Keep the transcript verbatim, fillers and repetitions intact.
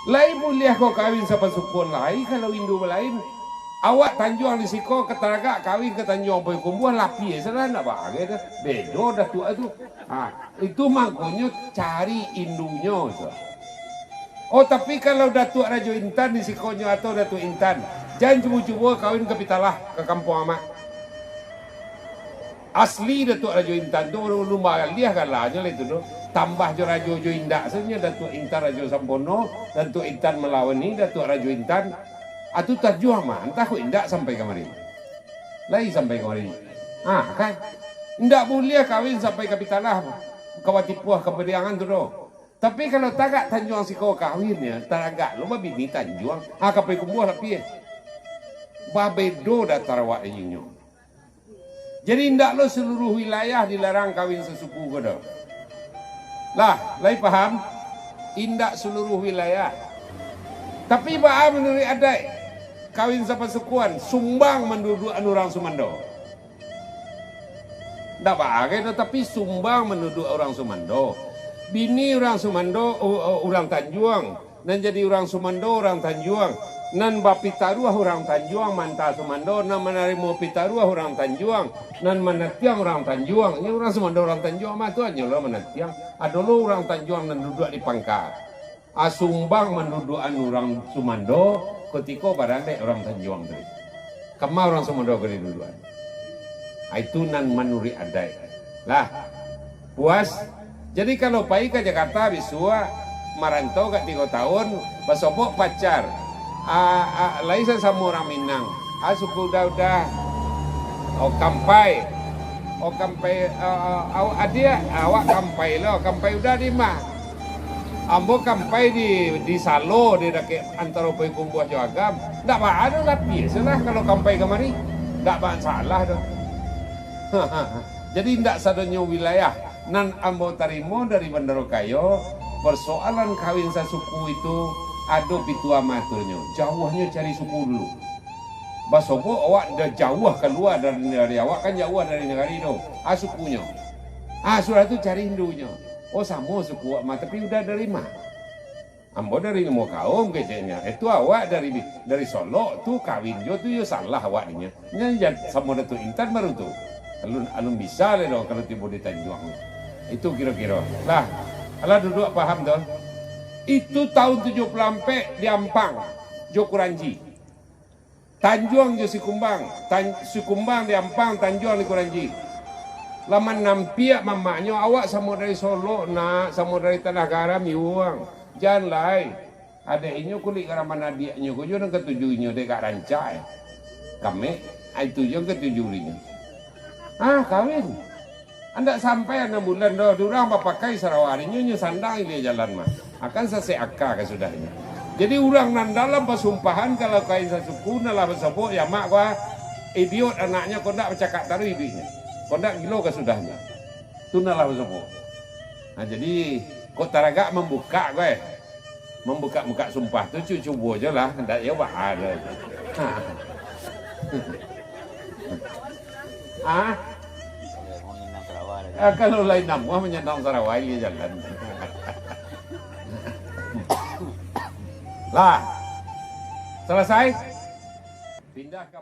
Lai buliah ko kawin sapasukuan lai, kalau indu balain. Awak Tanjuang di siko, ka taragak kawin ka Tanjuang Payokumbuah, lapie salah, ndak bagai doh. Bedo datuak tu. Ha, itu mangkonyo cari indunyo tu. Oh, tapi kalau Datuak Rajo Intan di sikonyo atau Datuak Intan, jan cubo-cubo kawin ka Pitalah, ka kampuang amak. Asli Datuak Rajo Intan tu, urang lumba aliah galanyo lah itu tu. Tambah jo rajo jo indak sajo, Datuak Intan Rajo Sampono, Datuak Intan Malawani, Datuak Rajo Intan. Atu Tanjuang mah, antah kok indak sampai kamari. Lai sampai kamari. Ah, kan? Indak buliah kawin sampai ka Pitalah, ka Watipuah, ka Pariangan tu doh. Tapi kalau tagak Tanjuang siko kawinnyo, taragak lo babini Tanjuang. Ah, ka Payokumbuah lapie. Babedo datar awak inyo. Jadi, indak lo saluruah wilayah dilarang kawin sasuku ko doh. Lah, lai paham? Indak saluruah wilayah. Tapi baa manuruik adaik, kawin sapasukuan, sumbang manduduakan urang sumando. Ndak bagai doh, tapi sumbang manduduakan urang sumando. Bini urang sumando, u-, u-, urang Tanjuang. Nan jadi urang sumando, urang Tanjuang. Nan bapitaruah urang Tanjuang, maanta sumando, nan manarimo pitaruah urang Tanjuang, nan manatiang urang Tanjuang. Inyo urang sumando, urang Tanjuang mah tu hanyolah manatiang. Ado lo urang Tanjuang nan duduak di pangka. Ah, sumbang manduduakan urang sumando, kutiko barandek urang Tanjuang tu. Kama urang sumando ka diduduakan. Ah, itu nan manuruik adaik. Lah, puas? Jadi, kalau pai ka Jakarta bisuak, marantau ka tigo taun, basobok pacar. Ah, ah, lai sasamo urang Minang. Ah, suku Uda-Uda. Oh, kampai. Oh, kampai, ah, ah, awak adiak, awak kampai lo, kampai Uda di ma? Ambo kampai di, di Salo, di dakek antaro Payokumbuah jo Agam. Ndak baa doh, lapie salah kalau kampai kamari. Ndak masalah doh. Jadi, indak sadonyo wilayah. Nan ambo tarimo dari Bandaro Kayo, parsoalan kawin sasuku itu ado pituah matonyo. Jauahnyo cari suku dulu. Basobok awak dah jauah kalua dari, dari awak, kan jauah dari nagari tu. Ah, sukunyo. Ah, sudah tu cari indunyo. Oh, samo suku awak mah, tapi Uda dari ma? Ambo dari Limo Kaum, keceknyo. Eh, tu awak dari, dari Solok tu, kawin jo tu yo salah awak dinyo. Nyo jan samo Datuak Intan baru tu. Alun, alun bisa lai doh kalau tibo di Tanjuang. Itu kiro-kiro. Lah, alah duduak paham tu. Itu taun tujuah puluah ampek di Ampang, jo Kuranji. Tanjuang jo Sikumbang, Tan-, Sikumbang di Ampang, Tanjuang di Kuranji. Lah manampiak mamaknyo, awak samo dari Solok, nak, samo dari Tanah Garam, yuang. Jan lai. Adek inyo kulik karaman adiaknyo ko jo nan katuju inyo dek Kak Rancak, eh. Kamek, ah, itu jo nan katuju inyo. Ah, kawin. Andak sampai anam bulan doh, di urang bapakai sarawa, inyo nyo sandang ilia jalan mah. Akan sasek aka kasudahnyo. Jadi, urang nan dalam pasumpahan, kalau kain sasuku, nan lah basobok, ya mak, ko, ah, idiot anaknyo, kondak bacakak taruih iduiknyo. Kondak gilo kasudahnyo. Tu nan lah basobok. Nah, jadi, kok taragak mambukak, ko, eh. Mambukak-bukak sumpah tu, cu-, cubo jo lah. Ndak yo baa doh. Ah? Ah, kalau lain namuah manyandang sarawai, iyo jalan. Lah. Salasai? Pindah ka